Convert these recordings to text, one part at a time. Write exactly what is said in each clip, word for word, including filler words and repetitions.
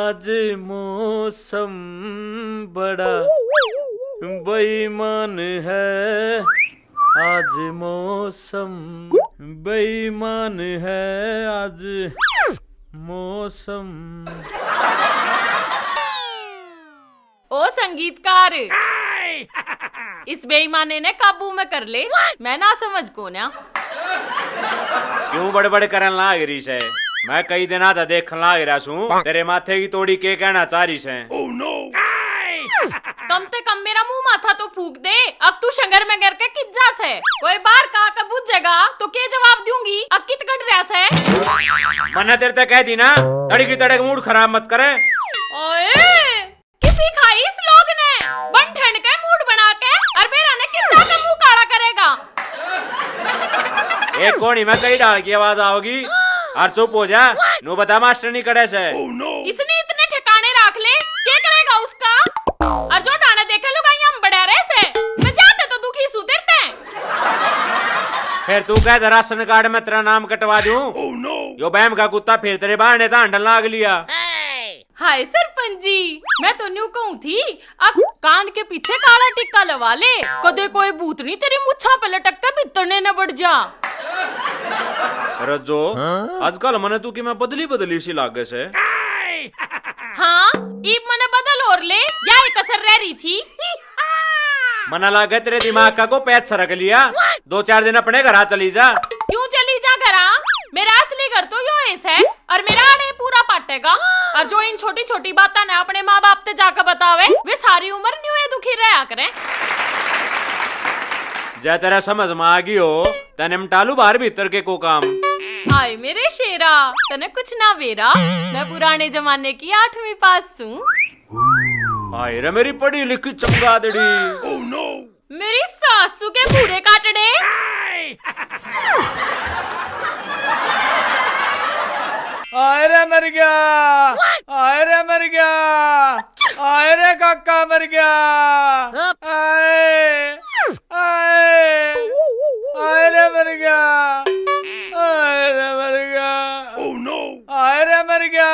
आज मौसम बड़ा बेईमान है, आज मौसम बेईमान है, आज मौसम। ओ संगीतकार, इस बेईमाने ने काबू में कर ले। मैं ना समझ कोन्या। क्यों बड़बड़ करन लाग रही से? मैं कई दिना तै देखन लाग रहा सूं, तेरे माथे की तोड़ी के कहना चाह रही से। कम ते कम मेरा मुंह माथा तो फूक दे। अब तू शंगर में करके किज्जा से, कोई बाहर का के बुझेगा तो के जवाब दूंगी? अब कित कट रहा से? मन्ने तेरे ते कह दी ना, तड़की तड़क मूड खराब मत करे। ओए, किसी खाई इस लोग ने बन ठंड के मूड बना के, और बेरा ने कितना का मुंह काला करेगा। एक कोनी में कई ढाल की आवाज आओगी, और चुप हो जा। नु बता मास्टरनी कड़े से। इसने इतने ठिकाने रख ले, क्या करेगा उसका? और जो डाने देखे लुगाइयां हम बड़ा रहे से, मैं जाते तो दुखी सुधरते। फिर तू कह दे राशन कार्ड में तेरा नाम कटवा दूं। यो बहम का कुत्ता फिर तेरे बाहर ने धांडन लाग लिया। हाय सरपंच जी, मैं तो न्यू कहूं थी, अब कान के पीछे काला टिक्का लगा ले, कदे कोई भूतनी तेरी मुच्छा पे लटक के भीतर ने न बढ़ जा। रज्जो, आजकल मने तू कि मैं बदली बदली सी लागे से। हाँ, ईब मने बदल और ले, या ही कसर रह रही थी। मना लागे तेरे दिमाग का को पैच सरक लिया, दो चार दिन अपने घर आ चली जा। क्यों चली जा घरा? मेरा असली घर तो यो है। और मेरा आड़े पूरा पाटेगा। और जो इन छोटी छोटी बातां ने अपने माँ बाप ते जाके बतावे, वे सारी उम्र न्यूए दुखी रहा करें। जै तेरा समझ में आ गई हो, तने मटालू बाहर भीतर के को काम। हाय मेरे शेरा, तने कुछ ना बेरा, मैं पुराने जमाने की आठवीं पास हूँ। हाय रे मेरी पढ़ी लिखी चमगादड़ी। मेरी सासू के भूरे काटड़े। आय रे मर गया, आय रे मर गया, आय रे काका मर गया, आय, आय, आय रे मर गया, आय रे मर गया, आय रे मर गया।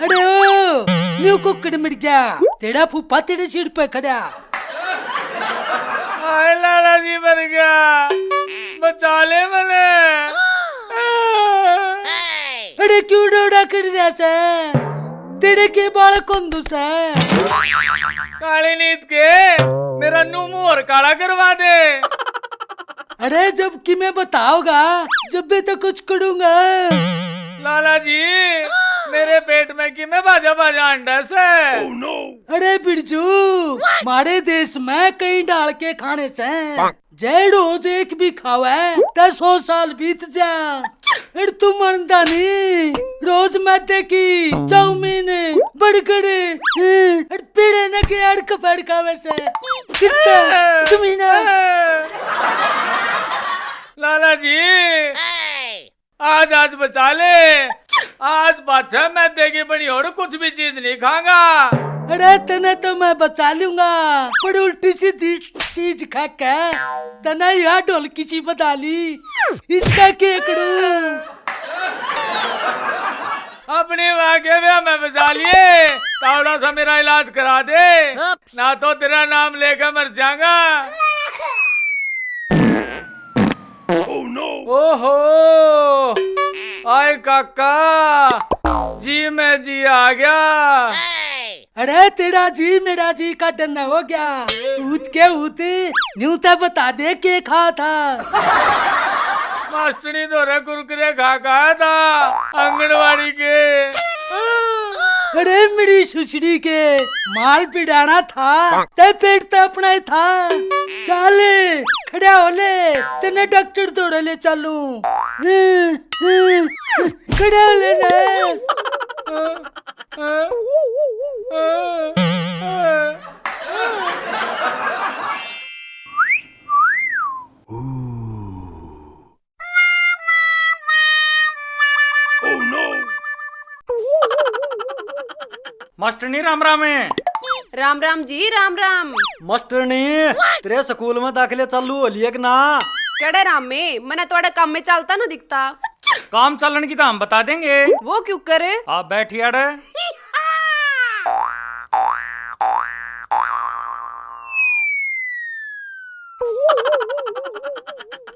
अरे ओ, न्यू कुकड़ मर गया, तेरा फूफा तेरे सिर पे खड़ा। हाय लाला जी मर गया, बचा ले मने। अरे क्यों डोड़ा कर रहा सै? तेरे के बाल कौन दूसा है? काली नीत के मेरा नू मुंह और काला करवा दे। अरे जब कि मैं बताओगा, जब भी तो कुछ करूंगा। लाला जी, मेरे पेट में कि मैं भाजा भाजा अंडा से। अरे बिरजू, मारे देश में कई डाल के खाने से, जै रोज एक भी खावे, तो सौ साल बीत जा। अरे तू मानता नहीं, रोज मैदे की चाउमीन, बर्गर, अरे पीड़े न के अड़क पड़ खावे से। कितना कमीना। लाला जी, आज, आज बचा ले। आज पाछे मैदे की बनी और कुछ भी चीज नहीं खाऊंगा। अरे तने तो मैं बचा लूंगा, पर उल्टी सीधी चीज खा के तने यह ढोलकी सी बता ली। इसका के करूं? अपनी माँ के ब्याह में बचा लिए, तावड़ा सा मेरा इलाज करा दे, ना तो तेरा नाम लेकर मर जाऊंगा। ओहो, आए काका, जी में जी आ गया। अरे तेरा जी मेरा जी का डर न हो गया। ऊत के ऊत, न्यू तो बता दे के खा था। मास्टरनी तो रे कुरकुरे खा खाया था आंगनवाड़ी के। अरे मेरी सुसड़ी के, माल पिड़ाना था, ते पेट तो अपना ही था। चल, खड़ा हो ले, तन्ने डॉक्टर तोड़े ले चलूं। खड़ा हो ले ना। मास्टरनी राम राम है। राम राम जी, राम राम। मास्टरनी, तेरे स्कूल में दाखिले चालू हो लिए कि ना? कड़े राम में, मने थोड़े काम में चलता ना दिखता। काम चलन की तो हम बता देंगे। वो क्यों करे? आप बैठी अड़े।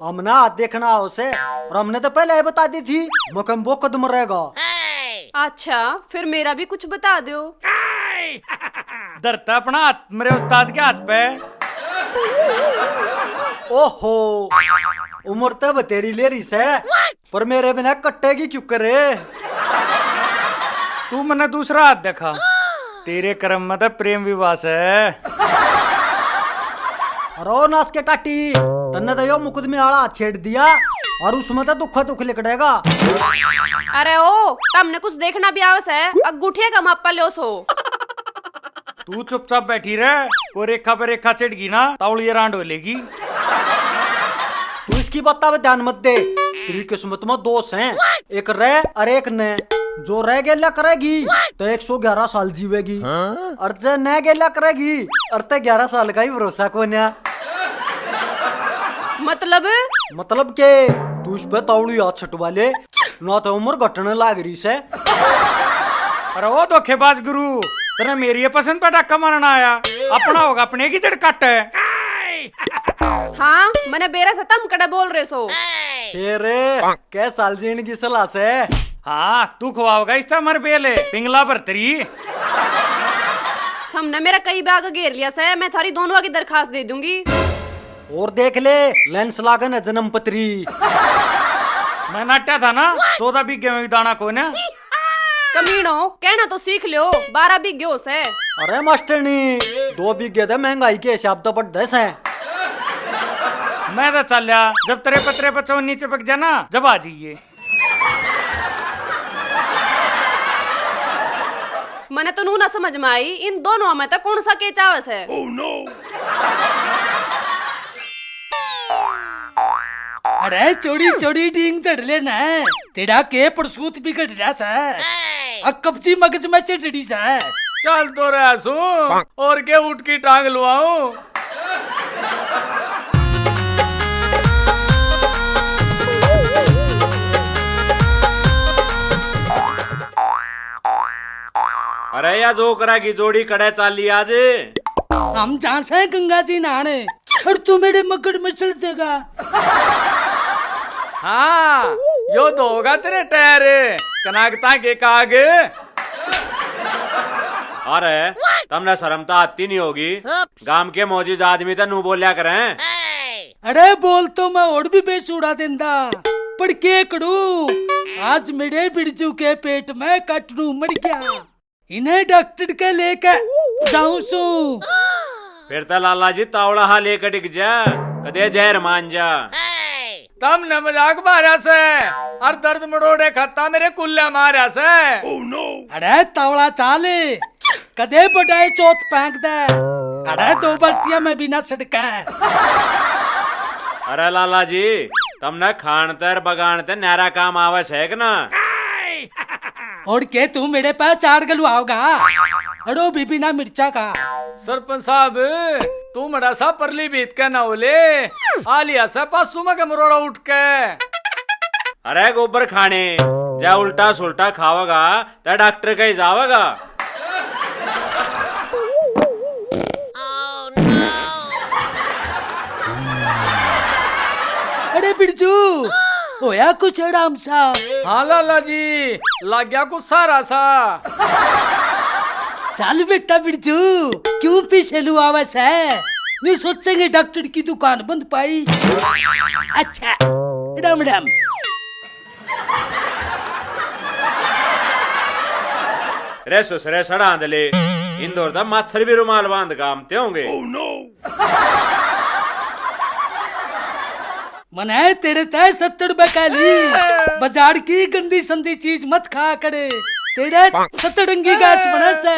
हमने हाथ देखना हो से, और हमने तो पहले ही बता दी थी, मकम वो कदम रहेगा। अच्छा, फिर मेरा भी कुछ बता दो। धरता अपना हाथ मेरे उस्ताद के हाथ पे। ओहो, उम्र तो बतेरी ले रही से, पर मेरे बिना कटेगी क्यों करे? तू मन्ने दूसरा हाथ दिखा, तेरे कर्म में तो प्रेम विवाह से। रो नास के टाटी, तन्ने तो यो मुकदमे आला हाथ छेड़ दिया, और उसमें तो दुखा दुख लिकड़ेगा। अरे ओ, तमने कुछ देखना भी आवस है, अंगूठिया का मापा लो सो। तू चुपचाप बैठी रह, कोई रेखा पे रेखा चढ़ गई ना, तावली रांड हो लेगी। तू इसकी बात पे ध्यान मत दे, तेरी किस्मत में दो हैं, एक रह और एक न। जो रह गेला करेगी तो एक सौ ग्यारह साल जीवेगी, और जे न गेला करेगी और ते ग्यारह साल का ही भरोसा कोन्या। मतलब? मतलब के? तू इस पे तावली हाथ छटवा ले, ना तो उम्र घटने लाग रही से। अरे ओ धोखेबाज गुरु, तने मेरी ये पसंद पे डाका मारना आया? अपना होगा अपने की जड़ काट है। हाँ, मने बेरा से तम कड़े बोल रहे सो। फिर कै साल जीण की सलाह से? हाँ, तू खवाओगा इसका मर बेले पिंगला भरतरी। थमने मेरा कई बाग घेर लिया से, मैं थारी दोनों की दरखास्त दे दूंगी। और देख ले, लेंस लागे न जन्म पत्री। मैं नाट्या था ना, चौदह बीघे में भी दाना कोई ना। कमीनो, कहना तो सीख लो, बारह बीघे हो से। अरे मास्टरनी, दो बीघे तो महंगाई के हिसाब तो बढ़ दस है। मैं तो चल्या, जब तेरे पतरे पर चौनी चिपक जाना, जब आ जाइए। मने तो नू ना समझ में आई, इन दोनों में तो कौन सा के चावस है? अरे चोरी चोरी डींग धड़ लेना है, तेरा के प्रसूत बिगड़ रहा सा, आ कब्जी मगज में चढ़ रही सा। चल तो रहा सू, और के उठ की टांग लुआऊं? अरे या जोकरा की जोड़ी कड़े चाली आज। हम जां से गंगा जी नहाने, और तू मेरे मगड़ में चल देगा। हाँ, यो धोगा तेरे टायर, कनागता के काग। अरे, तमने शर्म तो आती नहीं होगी। गांव के मोजिज आदमी तो नू बोल्या करें। अरे बोल तो मैं और भी बेस उड़ा देंदा, पर के करूं, आज मेरे बिरजू के पेट में कटरू मर गया। इन्हें डॉक्टर के लेके जाऊं सू। फिर तो लाला जी तावड़ा हा लेकर डिग जा, कदे जहर मान जा। तमने मजाक मारा से, और दर्द मरोड़े खाता मेरे कुल्ला मारा से। अरे तावड़ा चाल, कदे बडाए चौथ पैंक दे। अरे दो बाल्टियां में भी ना सड़का। अरे लाला जी, तमने खान ते और बगान ते न्यारा काम आवे से कि ना? और के तू मेरे पे चार गलू आओगा? अड़ो भी बिना मिर्चा का। सरपंच साहब, तू मड़ा सा परली भीत के ना हो ले। आ लिया सा पासू में के मरोड़ा उठ के। अरे गोबर खाने, जा उल्टा सुल्टा खावेगा, ते डॉक्टर के ही जावेगा। अरे बिरजू, होया कुछ आराम सा? हाँ लाला जी, लाग गया कुछ सारा सा। चल बेटा बिरजू, क्यों पीछे लुआवे से? न्यू सोचेंगे डॉक्टर की दुकान बंद पाई। अच्छा, राम राम। रे सुसरे सड़ांद ले, इंदौर दा माछर भी रुमाल बांध काम ते होंगे। मने तेरे तै सत्तर रुपए कह ली। बाजार की गंदी संदी चीज मत खाया करे, तेरे सतरंगी गैस बने से।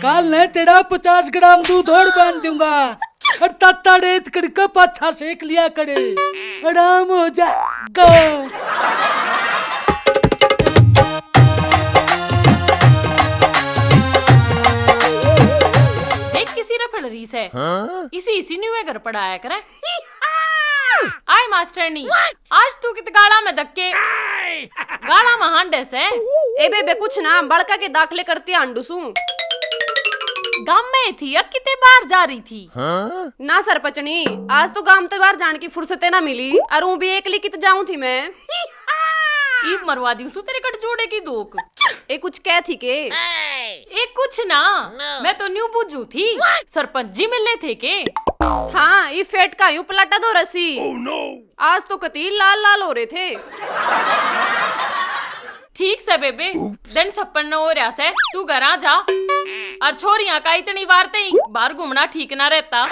काल ने तेरा पचास ग्राम दूध और बांध दूंगा। और ताता रेत कड़के पाछा सेक लिया करे, आराम हो जाएगा। देख किसी रे फल रही से। हाँ? इसी इसी न्यूए घर पढ़ाया करे। आय मास्टरनी, आज तू कित गाला में धक्के, गाला में हांडे से। ए बेबे, कुछ ना, बड़का के दाखले करते हांडू सू। गाम में ही थी या किते बाहर जा रही थी? हाँ? ना सरपंचनी, आज तो गाम ते बाहर जाने की फुर्सत ही ना मिली, और ऊं भी एकली कित जाऊं थी मैं। ईब मरवा दी सु तेरे कट जोड़े की धोक। ए कुछ कह थी के? ए कुछ ना, मैं तो न्यू बुझू थी। सरपंच जी मिलने थे के? हाँ, ई फेट का यूं पलाटा दो रसी। आज तो कती लाल लाल हो रहे थे। ठीक से बेबे, दिन छप्पन न हो रहा से, तू घर आ जा। और छोरियां का इतनी बार ते ही बाहर घूमना ठीक ना रहता।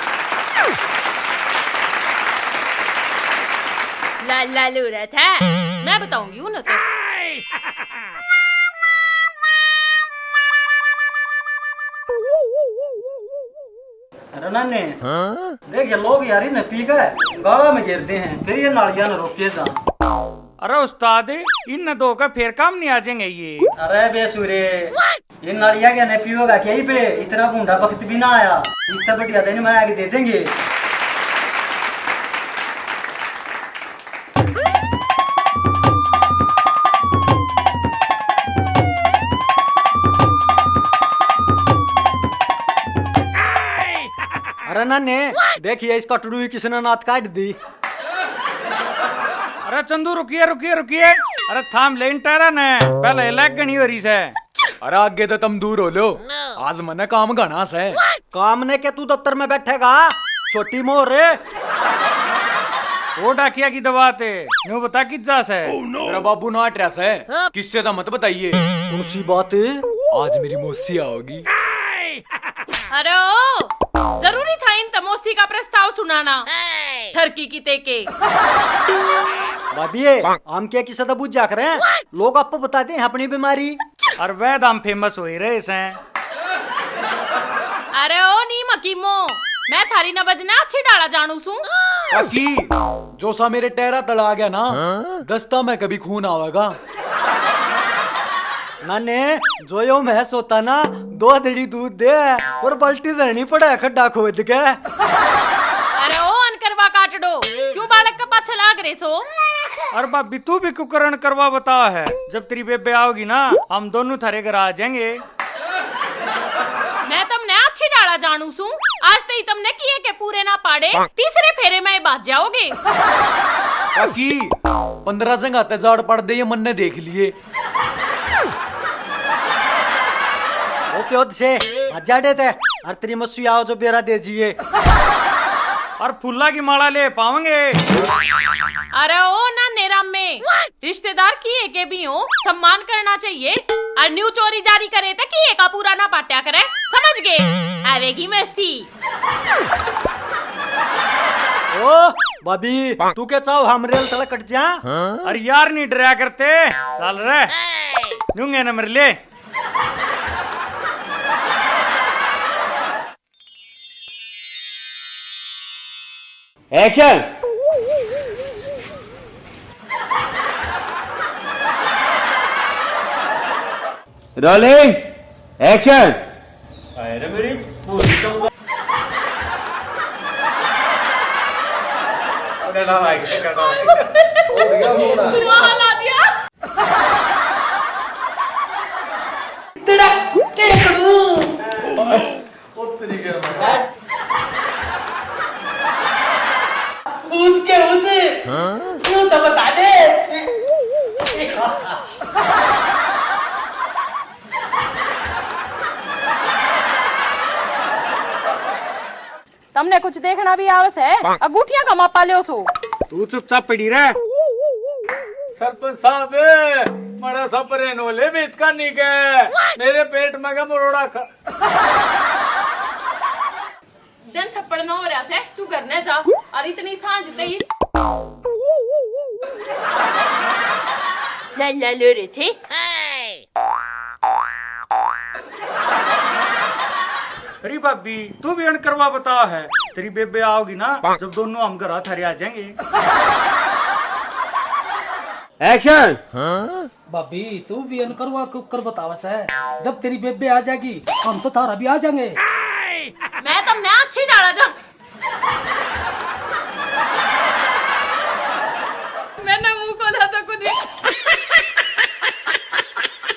लाल लाल हो रहा था, मैं बताऊंगी उन्हें तो। अरे नाने, हाँ? देख ये लोग यार इन्हें पी के गाला में गिरते हैं, फिर ये नालियां ने रोके जा। अरे उस्ताद, इन दो का फिर काम नहीं आ जाएंगे ये। अरे बेसुरे, ये नालिया के ने पीवेगा क्या ही पे? इतना भूंडा वक्त भी ना आया, इससे बढ़िया दिन मैं आके दे देंगे। अरे नाने, देखिए इसका टुडू ही किसने नात काट दी। अरे चंदू, रुकिए, रुकिए, रुकिए। अरे थाम लेन टायरा ने, पहले ये लग गणी हो रही से। अरे आगे तो तुम दूर हो लो, आज मने काम घना से। काम ने के तू दफ्तर में बैठेगा, छोटी मोर। वो डाकिया की दवा ते, न्यू बता कित जा से। मेरा बाबू नाट रहा से, किससे तो मत बताइए। कौन सी बात? आज मेरी मौसी आओगी। अरे ओ, जरूरी था इन तमोसी का प्रस्ताव सुनाना। ठरकी की ते के। भाभी, हम क्या किसी से बुझा करें? लोग आपको बताते हैं अपनी बीमारी। और वैद हम फेमस हो ही रहे हैं। अरे ओ नीम हकीमो, मैं थारी नबज ने अच्छी डाला जानू सूं। काकी, जो सा मेरे टैरा तला आ गया ना, दस्ता में कभी खून आवेगा। नाने, जो यो महस होता ना, दो दड़ी दूध दे और बाल्टी धरनी पड़े खड्डा खोद के। अरे ओ अनकरवा काटडो, क्यों बालक के पाछे लाग रहे सो? अरे भाभी, तू भी क्यों करण करवा बता है? जब तेरी बेबे आओगी ना, हम दोनों थारे घर आ जाएंगे। मैं तमने अच्छी डाला जानू सूं, आज तई तमने किए के पूरे ना पाड़े, तीसरे फेरे में ही भाज जाओगे। काकी, पन्द्रह जगह ते जाड़ पड़ दे, ये मन्ने देख लिए। ओ प्योद से, भाजाड़े ते, हर तेरी मस्सू आओ जो बेरा दे जिए। और फूला की माला ले पावेंगे। अरे ओ नाने रामे, रिश्तेदार किए के भी हो, सम्मान करना चाहिए। और न्यू चोरी जारी करे तो किए का पूरा ना पाट्या करे, समझ गए? आवेगी मस्सी। ओ भाभी, तू क्या चाहो, हम रेल तले कट जा? अरे यार, नहीं डरया करते, चल रे, नूंगे नंबर ले। Action! Rolling, action! अरे मेरी पूरी चंगा। अरे ना भाई, क्या करना? सुबह ला दिया। तेरा टेकड़ू। ओ तेरी के। भूत के भूत। हाँ? तू तो बता दे। तमने कुछ देखना भी आवस है, अंगूठियां का मापा ल्यो सो। तू चुपचाप पड़ी रह। सरपंच साहब, मरा सा परेन हो ले बेचका नहीं के, मेरे पेट में का मरोड़ा खा। दिन छप्पड़ ना हो रहा से, तू घर ने जा। और इतनी सांझ ते ही ले, ले लो रे थे। अरे भाभी, तू भी अनकरवा बता है। तेरी बेबे आओगी ना, जब दोनों हम घर थारे आ जाएंगे। Action! भाभी, तू भी अनकरवा क्यों कर बतावस है? जब तेरी बेबे आ जाएगी, हम तो थारा भी आ जाएंगे। मैं तमने अच्छी डाला जा। मैंने मुंह खोला तो खुद ही।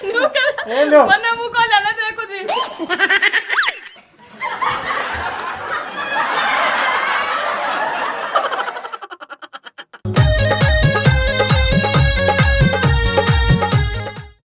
मुंह खोला। ए लो। मैंने मुंह खोला।